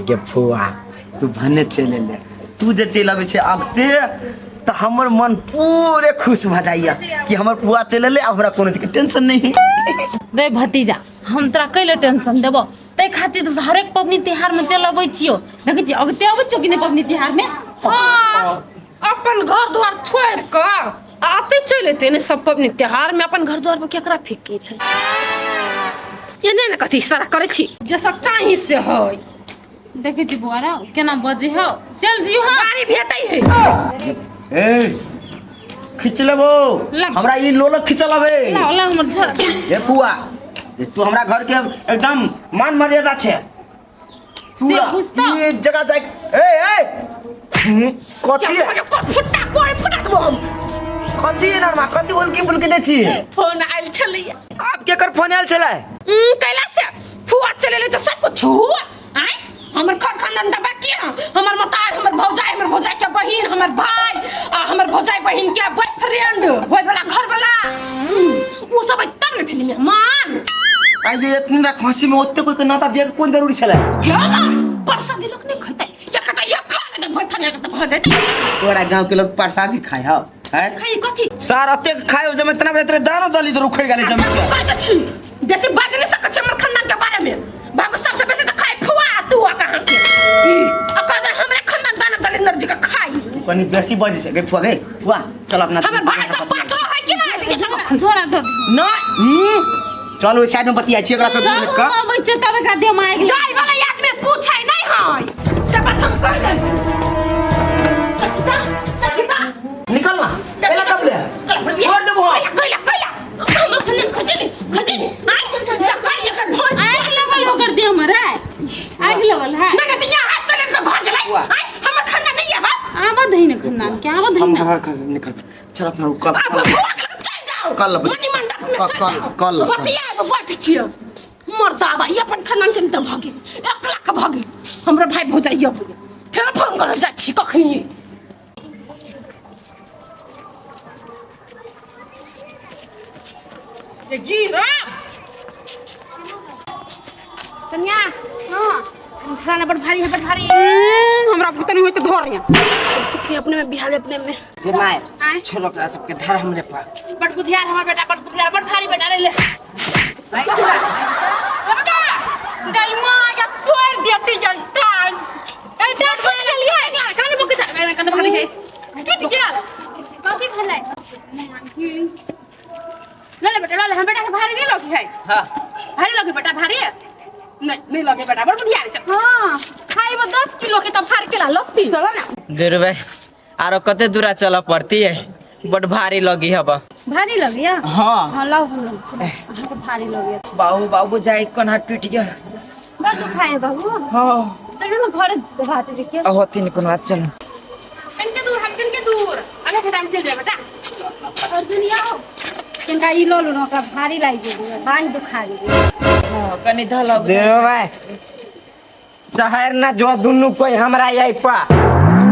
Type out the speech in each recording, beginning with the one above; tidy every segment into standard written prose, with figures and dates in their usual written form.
गे फुआ तू भने चलि एले, तू जे चलि अबै छै अबते तऽ हमर मन पूरे खुश भऽ जाइए कि हमर फुआ चलि एलै, आब हमरा कोनो चीजके टेंशन नहि है। रे भतीजा, हम तोरा कैले टेंशन देबो? ताहि खातिर तऽ हरेक पबनी तिहार में चल अबै छियो। देखै छी, अगते अबै छियो कि नहि पबनी तिहार में? हाँ, अपन घर द्वार छोड़ कर आते चलि एते ने सब पबनी त्योहार में। अपन घर द्वार पर केकरा फिकिर है? एने ने कथी सारा करै छी जे सब चाही से है। देखै छी बुआ रा केना बजै हौ, चल जियो। हाँ, गाड़ी भेटै है। ए, खींच लेबो। हमरा ई लोलक खींचल अबे। ला ला हमर झोरा। ए फुआ, जे तू हमरा घर के एकदम मान मर्यादा छै। से बुझतो। ई जगह जाय ए ए कथी है? फुट्टा कोई फुटा देबो हम। कथी है नरमा, कथी उल्की पुल्की दै छी? फोन आयल छलैया। आब केकर फोन आयल छलै? कैला से फुआ चले ले तऽ सब कुछ हुआ आय। हमर खर खानदान दबा के हमर मतार, हमर भौजाई, हमर भौजाई के बहिन, हमर भाई आ हमर भौजाई बहिन के बॉयफ्रेंड होय वाला घर वाला, उ सब तब ने भेल मेहमान। आइ जे इतनी रा खांसी में ओते कोई के नाता दिया के कोन जरूरी छलै? ये ना प्रसादी लोग नहीं खैतै, एकटा एक खा लेतै भरि थाली तऽ भऽ जेतै। तोरा गांव के लोग प्रसादी खाय हौ हैं? खाइ कथी? सार अतेक खाय जमे इतना बेतरे दानो दली तो उखड़ गेलै जमीन के। कहै छी बेसी बाज नहीं सकै छी हमर खानदान के बारे में। बाबू सबसे बेसी तऽ खाइ फुआ तू आ कहाँ के ई आ कहै हमरे खानदान दानव दलिंदर जी के खाइ। तू कनी बेसी बजै छै गे फुआ, गे फुआ चल अपना। हमर भाई सब पातो है कि नहीं? झोरा दो ना, चल ओइ साइड में बतियाइ छी एकरा सब चल। देख कऽ। हम अबै छियै तब एकरा देह में आगि। जाय वाला आदमी पूछै नहीं है से बात हम कह देली। तकिता तकिता। निकल ना, पहला कब ले छोड़ देबो हम। कैला कैला हमर खानदान खदेली खदेली आय लकड़ी एकर भैंस। आगि लगल ओकर देह में रे, आगि लगल है। नहीं नहीं, तो यहाँ हाथ चले तो भाग गेलै। आय हमर खानदान नहीं आबत। आबऽ दही ने खानदान के, आबऽ दही हम ने। घर कर निकल चल अपना कल। अब भुआ के लग चल जाओ। कल मनी मंडप में कल चल कल जाओ। कल बतिया बैठ कियो मर्दाबा ई अपन खानदान चल तऽ भागे एक लाख भागे हमरा भाई भौजाई अबैया। फेर फोन करऽ जाइ छी कखनी। कन्या, हाँ खाना बड़ भारी है, बड़ भारी। हमरा पता नहीं होय तऽ धर यहाँ छिपनी अपने में बिहार अपने में। गे my. आँय? छोड़ ओकरा सबके, धर हमरे पर। बड़ बुधियार हमर बेटा, बड़ बुधियार, बड़ भारी बेटा रे। ले बेटा। गई माँ या तोड़ देती जनता। ए डांट बन गेलियै काने बुक काने काने भारी है। टूट गेल। कथी भेलै? ले ले बेटा, ले ले। हम बेटा के भारी नहीं लगी है। हाँ। भारी लगी बेटा? भारी नहीं, नहीं लगे बेटा, बड़ बुधियार चल। हाँ, खाइबो 10 किलो के तब फाड़ के ला लगती। चलो ना। दूर भाई, आरो कते दूरा चल पड़ती है? बड़ भारी लगी हब। भारी लगिया? हाँ। हाँ, लाओ, हम लोग चलो। अहाँ सब भारी लगिया। बाबू बाबू जाए कोन हाथ टूट गेल। बड़ दुखाय है बाबू। हाँ। चलो ना घर भात देखिए। होती नहीं कोनो बात, चलो। कनके दूर हम, कनके दूर आगे खेता में चल जाए बेटा। अर्जुन आओ, किनका ई लऽ लू ने, ओकरा भारी लागि गेल, बाँहि दुखा गेल। हाँ, कनी धल। देव भाई, शहर न जो दुनू कोई हमरा यही पर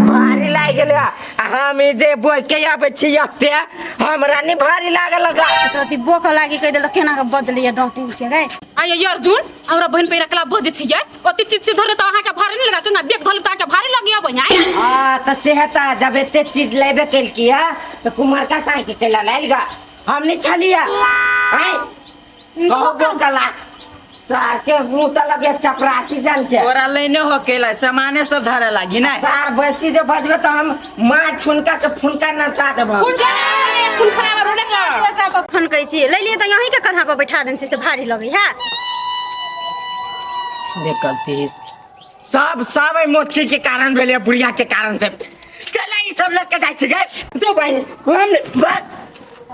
भारी लागि गेलै आ हम ई जे बोल के आबै छी एते हमरा नहीं भारी लागल लगा। प्रति बोक लागी कहि देलक, केना के बजलैया डॉटी के रे। आय अर्जुन, हमरा बहन पे रखला बजे छै ये ओते चीज से धरे त अहाँ के भारी नहीं लगा केना बेग धरे त अहाँ के भारी लगी अब यहाँ। आ तऽ से हेता जब एते चीज लेबे केलकी है तऽ कुमारका साइकिल के लायल गा हम नहीं छलिया आय कहो बोकला सार के मुंह तलब या चपरासी जान के। तोरा लेने हो केला सामाने सब धरे लागी ना। सार बसी जे बजबे तऽ हम मार ठुनका से फुनका नचा देब। खून खराब, खून खराब रोडे का। फोन करै छी ले लिए तऽ यहीं के कन्हा पर बैठा देने छी से भारी लगै है। निकलती सब सब एहि मोटकी के कारण भेलै, बुढ़िया के कारण से केला ई सब लग के जाइ छी गे दू बहिन हम बस।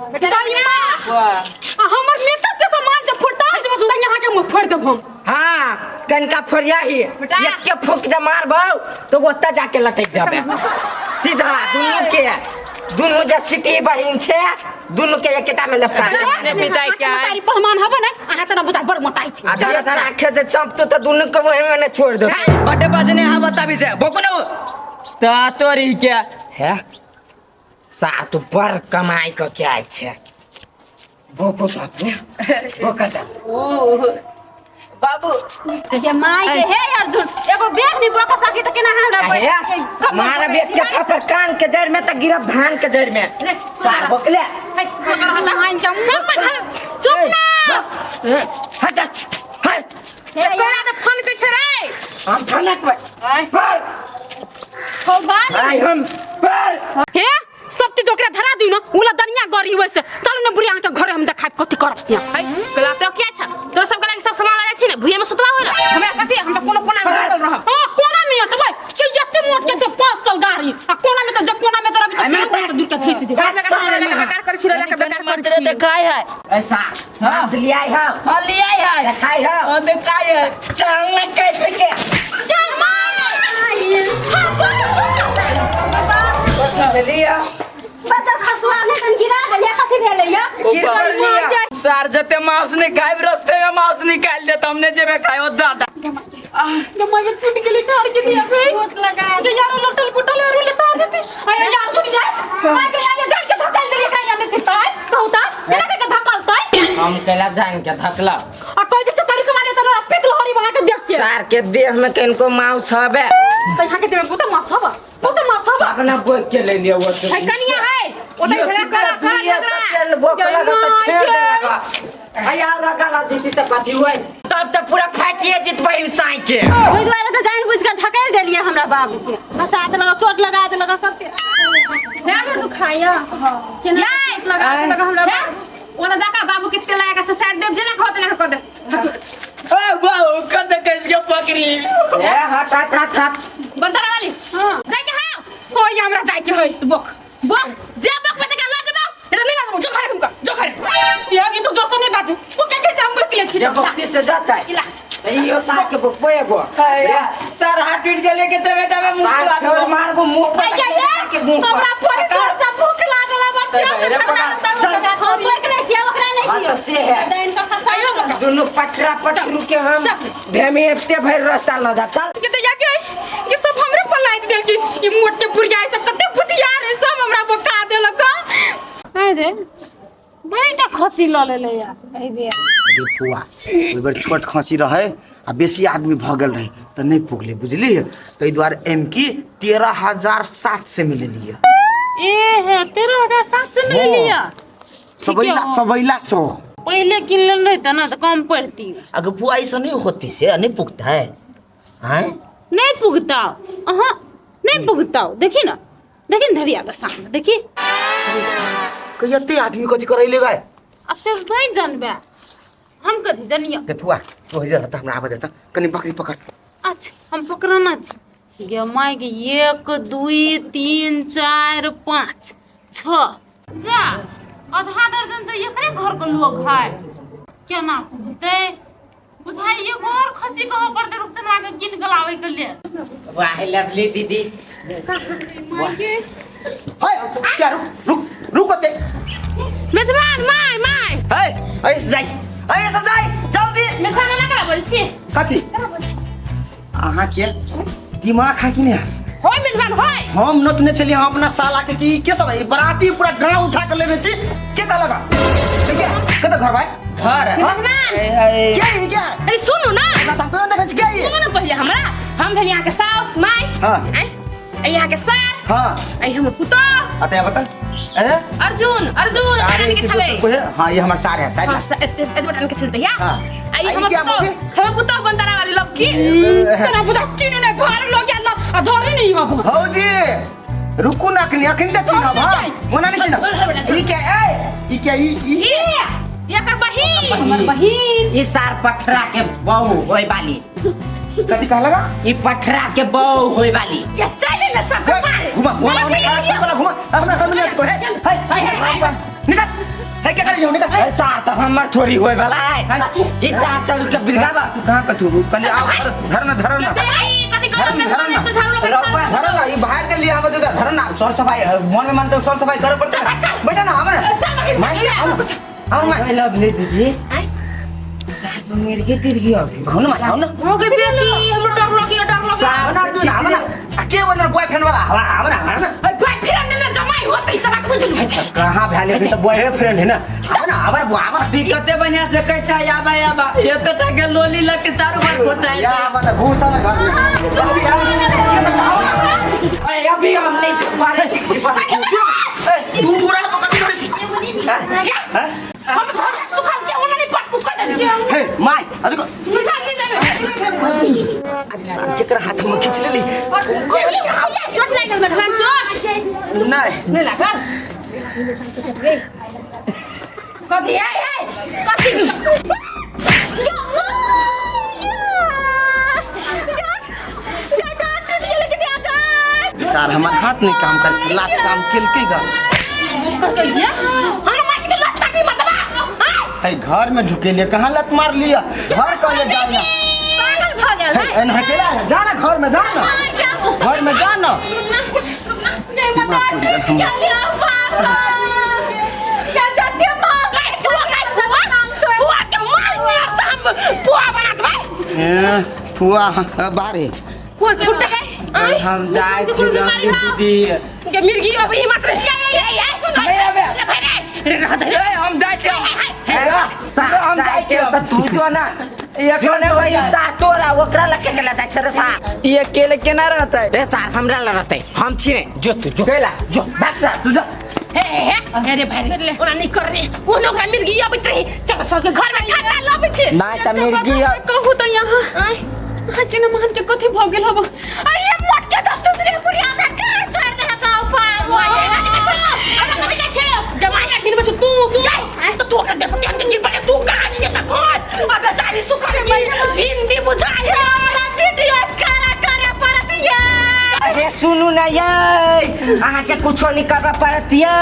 आ हमर मेकअप के सामान जब फुटता त यहाँ के मुंह फोड़ देब हम। हाँ, कनका फोड़िया ही एक के फूक जे मारबौ तो ओतऽ जाके लटक जाबे सीधा। दुनू के दुनू जे सिटी बहिन छै, दुनू के एकेटा में लपटा देबै। ने पिताई क्या है? तारी पहमान हबे ना अहाँ त ना बुझा बड़ मोटाई छी। आ धरा धरा। आखे जे चंपतो तऽ दुनू के वही में ने छोड़ देबै। बड्डे बजने हा बताबी से भोकु न ता तोरी के। हे सात बड़ कमाई कऽ के आयल छै, भोको तऽ अपने भोका जा। ओ बाबू के माय के हे अर्जुन, एगो बैग नहीं बैठ मारा बेच के थप्पड़ कान के जड़ में त गिरब धान के जड़ में सार बकले सब चुप ना हट हट तोरा तऽ फोन के छै रे हम फनक पर हो बात आई हम पर हे सब चीज ओकरा धरा दियो ना उला दनिया गरी होय से चलू ना बुढ़िया के घरे हम देखाब कथी करब से है कला तो क्या छ तोरा सब कला के सब सामान लगा छै ने भुइया में सुतवा होला हमरा कथी हम तऽ कोनो कोना में सुतल रहब हां कोना में अटबै छी एते मोट के छै 5 साल गाड़ी आ कोना में त जब कोना में त रबी त दूर के थैस जे बेकार बेकार करै छी लगा के बेकार करै छी देखाय है ऐसा सांस लिया है हाँ लिया है देखाई है हाँ देखाय है चल ना कैसे के लिया बदर खसुआ ने तन गिरा गेल कथी भेलै या गिर पड़ लिया सार जते मांस निकाल रास्ते में मांस निकाल दे हमने जेबे खाए ओ दादा गम्मा के टूट गेलै ठार के दिया बे चोट लगा के यार लटल पुटल यार लटा देती आया यार सुन जा आ के यार जान के धकल देली का यार चिताय कहू ता एना के धकलतै हम कैला जान के धकला आ कोई के चकारी के मारे त पित लहरी बना के देख के सार के देह में किनको मांस हबे त यहाँ के देह में पुता मांस हबा पुता मांस हबा अपना बोल के ले लिया वो तो है कनिया है ओतै झगड़ा कर कर झगड़ा बोक लगा त छेड़ दे लगा आया रगा जीती त कथी होय तब त पूरा फाटिए जीत बहिन साई के ओहि दुआरे तऽ जानि बुझि कऽ धकेल देलियै हमरा बाबू के फंसा देलक चोट लगा देलक कते हे दुखाइया केना चोट लगा देलक हमरा बाबू ओना जाका बाबू के तेल लगा के ससार देब जेना कहत तेना कर दे ए बाबू कद कैस के पकड़ी ए हट हट हट हट बंदरा वाली हां जाय के हां होय हमरा जाय के होय बक बक जे बक बेटा के ला जेबा एटा नहीं लागबो जो घरे हमका जो घरे ये आगे तो जोसे नहीं बात वो क्या कहते हम बकले छी जब भक्ति से जाता है इला यो सार के बोकबो एगो सर हाथ टूट गेले के ते बेटा में मुंह सार खुला के दो मारबो मुंह पर आया के मुंह पर हमरा पर जोर से भूख लागल बा अरे पकड़। चल हम पकड़ले छियै ओकरा नहि हाँ दियौ तो से है दाइन के खसाइयो दोनों पटरा पटरू के हम भेमे एते भर रास्ता ल जा चल के तो या के ये सब हमरे पर लाइट देल की ये मोट के बुढ़िया सब कते बुधियार है सब हमरा बका देलक आइ रे बड़ीटा खसी लऽ लेलै यार एहि बेर गे फुआ ओहि बेर छोट खसी रहै आ बेसी आदमी भऽ गेल रहै तऽ नहि पुगलै बुझलियै ताहि दुआरे एम की 13,700 में लेलियै ए हे 13,700 में लेलियै सबैला सबैला सौ पहिले किन लेने रहितै ने तऽ कम पड़ती अगर फुआ ऐसा नहीं होती से नहीं पुगता है हैं नहीं पुगता अहाँ नहीं पुगता देखी ना देखी न धरिया के सामने देखी कहिया आदमी कथी करै ले गए अब से नहीं जानबे हम कथी जानियो ते फुआ तो इधर रहता हमरा आबे देता कनी बकरी पकड़ अच्छा हम पकड़ना छी गे माय के 1 2 3 4 5 6 जा आधा दर्जन तो एकरे घर के लोग है केना पुगतै बुझाइ एगो और खसी कहाँ पड़तै रुपचनवा के कीन के लाबै के लेल वाह लवली दीदी माय के हाय क्या रुक रुक रुक ओते मेजबान my my हाय ऐसे जाई ऐसे जाई जल्दी मेजबान ना करा बोल छी कथी अहाँ के दिमाग है कि नहीं होय मेजबान होय हम नतने छलियै हम अपना साला के की के सब है बराती पूरा गांव उठा के लेने छी के कहलक के कत घर भाई घर मेजबान के ई के अरे सुनू ना हमरा त हम कहियो देखै छी के ई सुनू ना पहिले हमरा हम भेल यहाँ के साउस my हाँ। आय यहाँ के सार हां आई हमर पुतोह अतः बता अरे अर्जुन अर्जुन सारे अटान के छलै कोई है? हाँ ये हमार सार है सार हाँ एते एते बटन के छलते या हाँ। आई आई हमर क्या पुतोह मोगी? हमर पुतोह बनतारा वाली लड़की तोरा बुझा चीनी नहीं भार लोग या आ धरे नहीं बाबू भौजी रुकू ना अखनी अखनी त चिन्हब हां मना नहीं चिन्हब ई के ए ई के ई ई ई एकर बहिन हमर बहिन ई सार पठरा के बहू होय वाली कथी कह लगा ई पठरा के बहू होय वाली ये चले ले सब मारे घुमा घुमा घुमा वाला घुमा हमरा घर में तो है हाय हाय निकल है क्या कर रही हो निकल ए सार तो हमर थोड़ी होय वाला है ई सार चल के बिलगावा तू कहां कथू कने आओ धर ना धर ना आई कथि करब धरन, मेजबान धरन। तो झाड़ू लगा धर ना ई बाहर के लिए हम जो धर ना सर सफाई मन में मानते सर सफाई करे पड़ता है बैठा ना हमरा मां आओ ना आओ मां ओए लवली दीदी सार पर मेरे के तिर गया अभी आओ ना मां आओ ना हो गई बेटी हमर डर लगी डर लगी आओ ना अर्जुन आओ ना आ के ओनर बॉयफ्रेंड वाला हवा आओ ना आओ ना अरे बॉयफ्रेंड ने जमाई होते सब बात बुझलू कहाँ भैले तो बॉयफ्रेंड है ना आओ ना आवर बुआ आवर कते बढ़िया से कहै छै आबा आबा एते टा के लोली लग के चारू बार पहुंचाइ या आवा ना घुसा ना घर में जल्दी आओ ये सब आओ ना। केकरा हाथ में खींच लेली। चोट लागि गेल मेघनाथ, चोट नहीं नहीं लागल। कथी है है कथी सार हमार हाथ नहीं काम कर छे, लात काम केलकै गा। हमरा माइक के लत काटी मतबा है घर में ढुकेलिए कहाँ लत मार लिया, घर कहले जा ना। पागल भ गेल है एना अकेला है, जा ना घर में, जा ना घर में, जा ना। ए, फुआ बारे कोई फुट है हम जाय छी जल्दी दीदी। के मिर्गी अब ही मात्र ये ये ये सुन रे भाई रे रे रह दे ए हम जाय छी, सार हम जाय छी। तऽ तू जो ना ये जो ने वही सार तोरा ओकरा लग के गेला जाइ छै रे सार। ये अकेले केना रहतै? रे सार हमरा लग रहतै, हम छी रे। जो तू जो केला जो भाग सार तू जो। हे हे हे अरे भाई रे ओना नहीं कर रे ओना ओकरा मिर्गी अबैत रही। चल सबके घर में ठंडा लबै छै। नहीं तऽ मिर्गी कहू तऽ यहाँ अहाँ के मान के कथी भऽ गेल हब? अरे मोट के दस दूसरे बुढ़िया हमरा के छोड़ दे का उपाय जमाना दिन में तू तू तो तू ओकरा देखो केहन गिर पड़े तू कहानी जे त फंस आ बेचारी सुखल की भिंडी बुझाई है वीडियो करा करे पड़त ये। अरे सुनू ना ये अहाँ के कुछो नहीं करबा पड़त ये,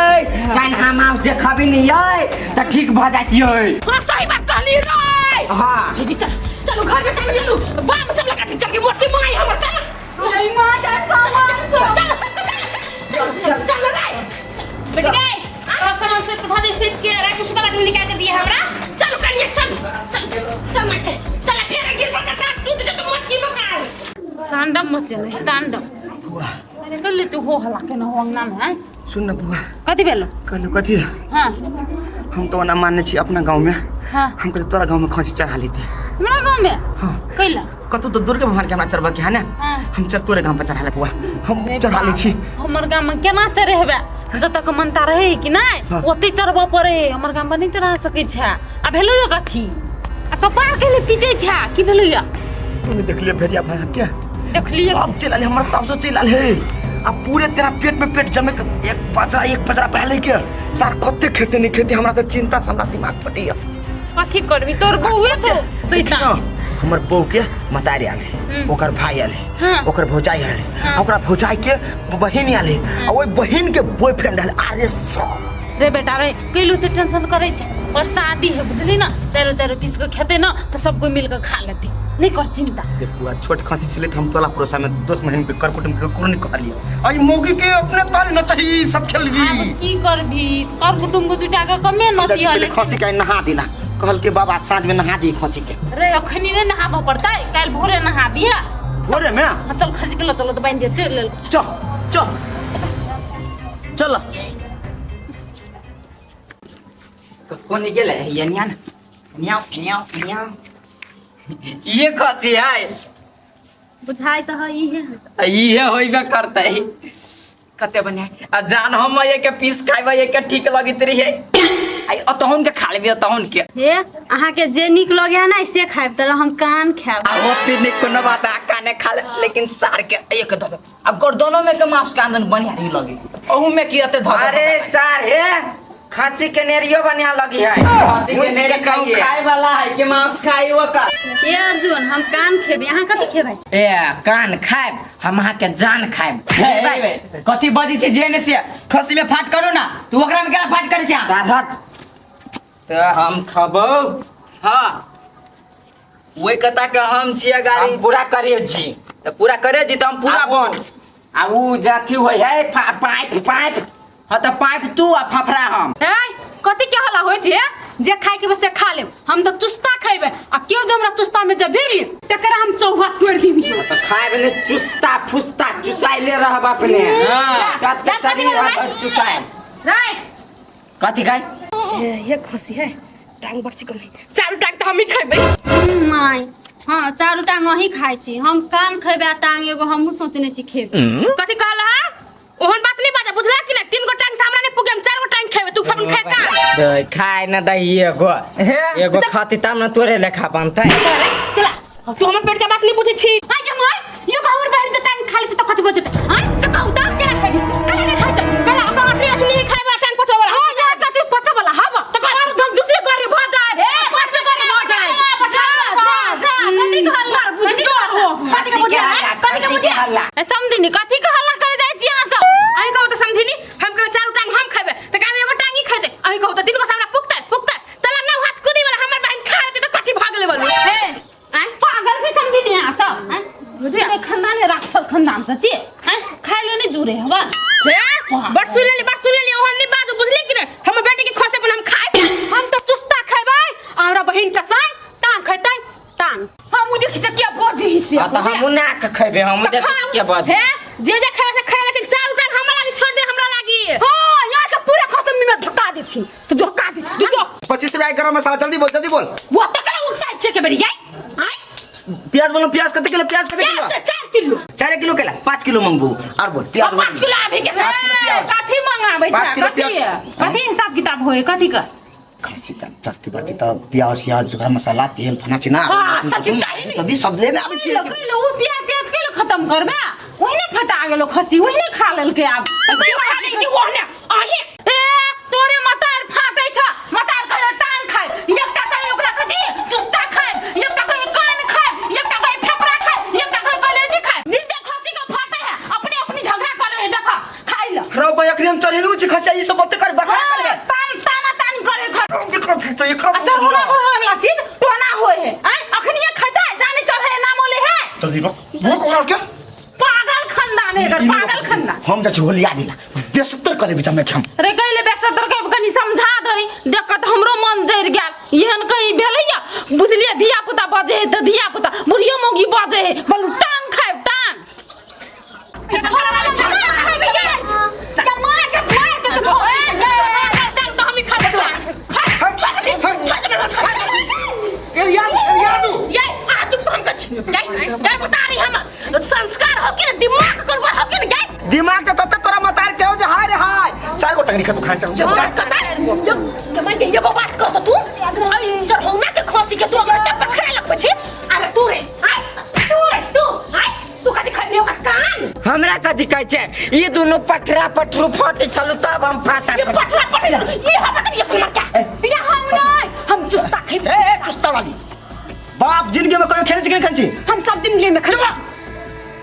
कान हम आउ जे खबी नहीं ये त ठीक भ जात ये। हां सही बात कहली रे। हां दीदी चल चलो घर में काम लेलू बाम सब लगा चल के मोट के माई हमर चल जय मां जय सामान चल चल सब चल चल चल रे बेटी गए सब सामान सेट के धो सेट के रात में सुतला आदमी निकाल के दिए हमरा। चलो करिए चल चल चल माई चल चल फेर गिर पड़ता टूट जत मोट की मकान। तांडव मचेले तांडव। अरे कल तू हो हला के न हो अंगना में है। सुन ना बुआ कथी भेलो? कहलु कथी? हां हम तो ना मानने छी अपना गांव में। हां हम कहले तोरा गांव में खसी चढ़ा लेती। हमरा गांव में? हां कैला कतौ तो दुर्गा भगवान के हमरा चढ़बा के है ना। हम चल तोरे गांव पर चढ़ा ले बुआ, हम चढ़ा ले छी। हमर गांव में केना चढ़ेबे? जतक मनता रहे कि नहीं ओते चढ़बऽ पड़े। हमर गांव में नहीं चढ़ा सकै छै। आ भेलो यो कथी आ कपार के ले पीटै छै की भेलो यो? तू देखलिए भेड़िया भाई के देखलिए सब चल आले, हमर सासो चल आले हे। आ पूरे तेरा पेट में पेट जमे के एक पजरा पहले के सार कते खेते नहीं खेते हमरा त चिंता से हमरा दिमाग फटैया। कथी करबी तोर बउए छौ शैतान। हमर बहू के मतारी आले, ओकर भाई आले, ओकर भौजाई आले, ओकरा भौजाई के बहिन आले, आ ओइ बहिन के बॉयफ्रेंड आले। अरे सब रे बेटा रे कैलू ते टेंशन करै छै। पर शादी है बुझली ना, चारो चारो पीस के खेते ना त सब कोई मिल के खा लेते, नहीं कर चिंता। बुआ छोट खांसी छले त हम तोला परोसा में 10 महीने पे करकुटम के कुरन कहलिए आई मौगी के अपने ताली न चाहिए सब खेल ली। अब की करबी करकुटम के दुटा के कमे न दियले। खसी के नहा दिला कहल के बाबा साँझ में नहा दी खसी के। रे अखनी ने नहाबऽ पड़तै, काल्हि भोरे नहा दिया। भोरे में? हां चल खसी के ल चलो त बांधि दिया चल लेल। चल चल चल कोन गेलै ये निया निया निया निया ये खसी है बुझाय त है इहे इहे होइबे करतै कते बढ़िया आ जान हम ये के पीस खाइबे ये के ठीक लगैत रहिए आई अतहुन के खा लेबे अतहुन के। हे अहाँ के जे नीक लगे है ना से खाइब त हम कान खाइब। आ हो फिर नहीं कोनो बात आ काने खा ले लेकिन सार के एक द आ गर्दनो में के मांस कांदन बढ़िया नहीं लगे ओहू में की अते धर। अरे सार हे खांसी के नेरियो बढ़िया लगी है। खांसी के नेरी खाए वाला है के मांस खाई ओका। ए अर्जुन हम कान खेबे, अहाँ कथि खेबै? ए कान खाइब हम अहाँ के जान खाइब। कथि बजै छै जे ने से खसी में फाट करू ना तू ओकरा में केना फाट करै छै? साधक त हम खबौ। हां ओइ कता के हम छियै गाड़ी हम पूरा करे जी त पूरा करे जी त हम पूरा बन आ उ जाथी होय है पाइप पाइप। हां त पाइप तू आ फफरा हम। ए कथि के हला होय छै जे खाय के बस से खा लेब, हम त चुस्ता खैबे आ केओ जे हमरा चुस्ता में जे भिरली तकरा हम चौहा तोड़ देबी। त खाइब ने चुस्ता फुस्ता चुसाइले रहब अपने। हां तब त शरीर रहब चुसाइल। राय कथि गाय ये खसी है टांग बड़ चिकन चारू टांग त हम ही खैबे। My हां चारू टांग अही खाइ छी, हम कान खैबे आ टांग एगो हमहु सोचने छी खेबे। कथि कहल हा? ओहन बात नहीं बाजा बुझला कि नहीं? 3 गो टांग सामने नहीं पुगे हम 4 गो टांग खेबे तू अपन खाए का दे खाए न दही एगो एगो खाती तब न तोरे लेखा बनतै। चला तू हमर पेट के बात नहीं बुझै छी। हाय के my हल्ला ए समधिनी कथी के हल्ला करे जाइ छी अहाँ सब अहीं कहू तऽ समधिनी हम कहबै चारू टांग हम खेबै तऽ काहे एगो टांग ही खेतै अहीं कहू तऽ दिन को सामने पुकतै पुकतै तला नौ हाथ कुदी वाला हमर बहन खा लेतै तऽ कथी भऽ गेलै बोलू हे आँय पागल छी समधिनी अहाँ सब हैं पूरे खानदान राक्षस खानदान से छी हैं खाइ ले नहीं जुरे हवा हे बड़ सुन लेली बड़ सुन लेली ओहन नहीं बाजू बुझली कि नहीं हमर बेटी के खसे पर हम खाए हम तो चुस्ता खेबै आ हमरा बहिन के संग टांग खेतै टांग हम उ देखि के बोझी से हाँ तो हमहूँ नाक खैबे हमहूँ देखै छी के बज हे जे जे खाए से खाए लेकिन चारू टांग हमरा लागी छोड़ दे हमरा लागी हां यहाँ के पूरा खसम में ढका दे छी तो ढका दे छी जो 25 रुपया गरम मसाला, जल्दी बोल, जल्दी बोल। वो तो कला उल्टा छे के बेरी जाई आय। प्याज बोलो, प्याज कते किलो? प्याज कते किलो? प्याज 4 किलो। 4 किलो केला? 5 किलो मंगबू। आर बोल, प्याज बोल। 5 किलो अभी के। 5 किलो प्याज। कथी मंगाबै 5 छै? किलो कथी प्याज। कथी हिसाब किताब होय कथी का? खसी का चढ़ती बढ़ती तो प्याज प्याज गरम मसाला तेल फना चिना। हाँ, सब चीज चाही नी। तभी सब लेने आबै छियै। कैलो उ प्याज त्याज कैलो खत्म करबे? ओहि ने फटा गेलो खसी, ओहि ने खा लेलकै आब। क्यों खा लेलकै वो ने आही? ए तोरे मतार फाटै छ। मतार कहियो टांग खाय, एकटा कहियो ओकरा कथी चुस्ता खाय, एकटा कहियो कान खाय, एकटा कहियो फेफड़ा खाय, एकटा कहियो कलेजी खाय। जिंदे खसी के फाटे है, अपने अपनी झगड़ा करे है। देखा, खाइ ल। रौ भाई, अखनी हम चढ़ेलु छी खसिया, ई सब बाते कर बखरा करबे। तान ताना तानी करे खस। एकरा फिर एकरा। अच्छा होना होना वाला चीज टोना होय है। आय अखनी ये खैतै जाने चढ़े नाम ले है। जल्दी रोक रोक ओकरा के। पागल खानदान है एकर, पागल खानदान। हम जाइ छी होलिया दिला, बेसतर करे बीच में हम। रे कैले बेसतर के? कनी समझा दही। देख कऽ तऽ हमरो मन जरि गेल। एहन कहीं भेलैया? बुझलियै, धिया पुता बजै है तऽ धिया पुता, बुढ़ियो मौगी बजै है। बोलू टांग खायब टांग। मार के मार के तो टांग तो हम ही खा ये आ चुप हम कछ जाय जाय बता रही हम संस्कार हो के ना दिमाग करवा हो के ना जाय। दिमाग तो तत्ते तोरा मतार के हो जे हाय रे हाय, चार गो टंगरी खतु खान चल। ये कता ये ये मैं एगो बात कह तू आई चढ़ौना के खसी के तू अगर ते पखरे लगबै छी। अरे तू रे आय तू रे तू आय तू कथि खैबी ओकर कान? हमरा कथी कहै छै? ई दुनू पटरा पटरू फटे छलू तब हम फाटा। ये पटरा पटरा ये हमरा कनी अपन मरका। या हम नहीं, हम चुस्ता खेबै। ए ए चुस्ता वाली, बाप जिंदगी में कहियो खेने छी कि नहीं खेने छी? हम सब दिन में खैबे।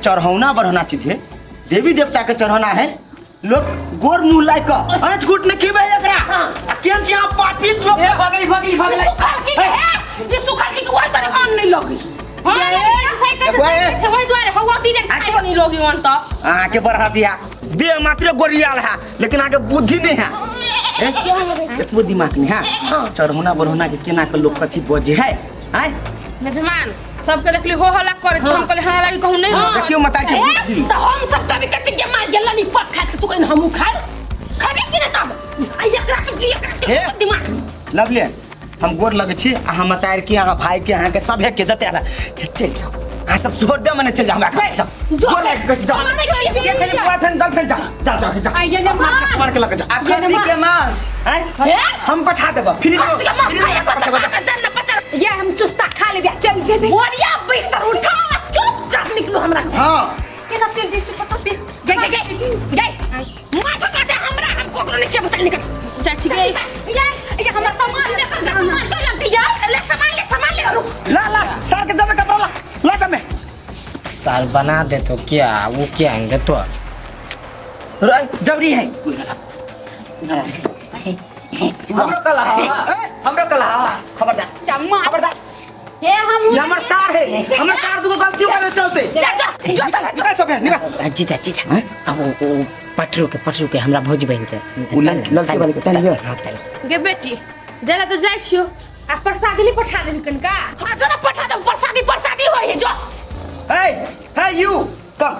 चढ़ौना बढ़ौना चीज है, देवी देवता के चढ़ौना है। लोग गोर मुंह लाय क अंच गुट नहीं खिबे एकरा। आ केन छी अहाँ पापी लोग? ए भगली भगली भगली। सुखल की है ये, सुखल की वही तरह अन्न नहीं लगी। हां सही वही दुआरे हवा दी खाइ नहीं लगी अन्न तो। अहाँ के बढ़ा दिया देह मात्र गोरियाल है, लेकिन अहाँ के बुद्धि नहीं है। ए, एतबो दिमाग नहीं है चढ़ौना बढ़ौना के, केना के लोग कथी बजे है आय? मेजमान सबके देखली हो हल्ला करे तो हम कहले हमरा लागी कहूं नहीं। देखियो माता के बुद्धि। तो हम सब कभी कथी के मार गेल नी पक खा तू कहीं हमू खाए खाबे कि ना तब आ एकरा सब एकरा हे। सब दिमाग। लवली, हम गोर लगे छी अहाँ मतार के, अहाँ भाई के, अहाँ के सभे के जते आला। चल जाओ अहाँ सब, छोड़ दे मने, चल जा हमरा घर, जाओ। जो। गोर लग के जाओ। के छली बॉयफ्रेंड गर्लफ्रेंड? जा जा जा जा। आ ये ने मार। मार के लगे जा। आ खसी के मांस? आय हम पठा देब फ्री। खसी के मांस खाया को त ना पचा। ये हम चुस्ता खा लेबे, चल जेबे। बोरिया बिस्तर उठा, चुपचाप निकलो हमरा। हां। केना चल जेतै? चुप चुप। गई गई गई गई मार पका दे हमरा, हम कोकरो नहीं खेबो, चल निकल। जाइ छी गे। ये ये हमरा सामान ले कर सामान कर लगती यार, ले सामान ले, सामान ले रुक। ला ला सार के जमे कपड़ा ला ला जमे। साल बना दे तो क्या वो क्या आएंगे तो जरूरी है। हमरो कला हवा, हमरो कला हवा। खबरदार, खबरदार। हे हम ये हमर सार है, हमर सार दुगो गलती करे चलते। जा जा जो साला जो सब है निकल। जीजा जीजा, अब वो पटरू के हमरा भौजी बहन के उ लड़की वाली के तनी लियो। हाँ, तनी। गे बेटी, जला तो जाइ छियो आ प्रसादी नहीं पठा देबी कनका? हां जो ना पठा दे प्रसादी, प्रसादी होय है जो। Hey, hey you, come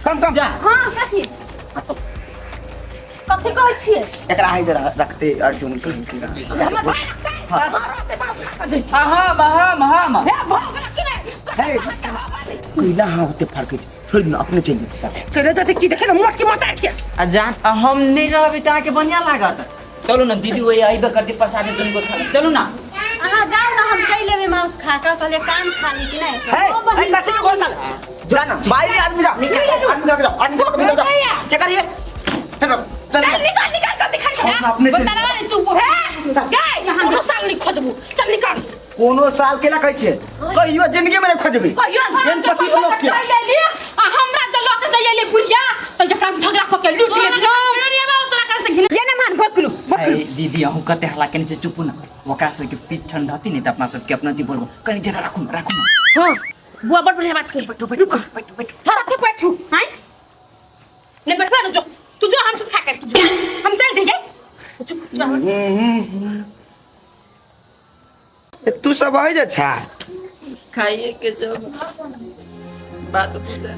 come come. जा। हां, कथी कथी कहै छियै? एकरा है जरा रखते अर्जुन के। हमर भाई रखते, हां रहते, बांस खा के जइते। हम हम हम हे भोग गेला कि नहीं? हे। कैला हाँ होते फरकै छै, छोड़ दिना, अपने चलि जेतै सब। चले तो की देखे ना मोट की माता के। आ जान आ हम नहीं रहबे त अहाँके बढ़िया लागत। चलू ना दीदी, वही अइबे करती प्रसादी तुमको खा ले। चलू ना। अहाँ जाउ ना, हम चलि लेबै मांस खा कऽ। कहलियै कान खाली कि नहि? हे हे, कथी के गोल साल? जा ना बाहर आदमी, जा आदमी, जा आदमी, जा भीतर जा। क्या करिए? हे चल। चल निकल निकल कर दिखा। हम अपने चलि बता तू हे गई कोनो साल नहीं खोजबू, चल निकल। कोनो साल केला कहै छियै? कहियो जिंदगी में नहीं खोजबै कहियो एहन पति लोग के। चल लेली आ हमरा दीदी अहूँ कते हल्ला केने छै, चुपू ना। ओकरा सबके पीठ ठंडा हती नहीं त अपना सबके अपना दी बोलबो। कनी देर राखू ना, राखू ना। हाँ बुआ बड़ बढ़िया बात कही। बैठो बैठो बैठो बैठो। थोड़ा के बैठू हैं नहीं बैठवा दो, जो तू जो हम सब खा कर तू जो हम चल जाइए। चुप जा। तू सब आइ जा छा खाइए के जब बात बुझा।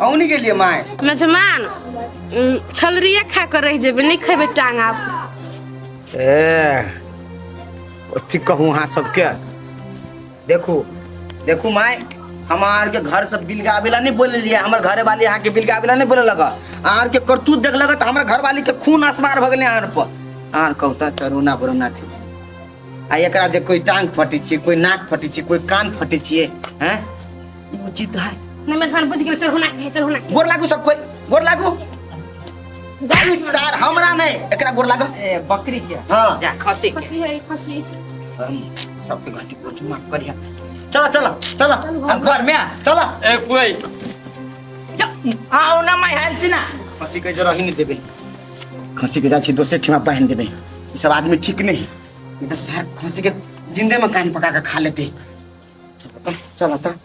औनी के लिए माय मेजमान छलरिया खा कर रह जेबे, नहीं खेबे टांग आप। ए कथी कहूँ अहाँ सबके। देखू देखू माय, हमार के घर सब बिल गावेला नहीं बोले लिए, हमर घरे वाली अहाँ के बिल गावेला नहीं बोले लगा। अहाँ के करतूत देख लगा त हमर घर वाली के खून असवार भ गेलै अहाँ पर। अहाँ कहता चरोना बरोना छी आ एकरा जे कोई टांग फटी छियै, कोई नाक फटी छियै, कोई कान फटी छियै, हैं ई उचित है? नहीं मेजमान बुझ गेल, चढ़ोना के चढ़ोना के। गोर लागू सब कोई, गोर लागू। ई सार हमरा नहीं, एकरा गोर लागू। ए बकरी के। हाँ। जा खसी के। खसी है खसी। हम सबके घटी पोछी माफ करिया। चलो चलो चलो हम घर में आ। चलो। ए पुई आओ ना my हाल ना। खसी के जरा ही नहीं देबे, खसी के जा छी दोसर ठिमा पहन देबे। ई सब आदमी ठीक नहीं, ई त सार खसी के जिंदे में कान पका के खा लेते। चलो त, चलो त।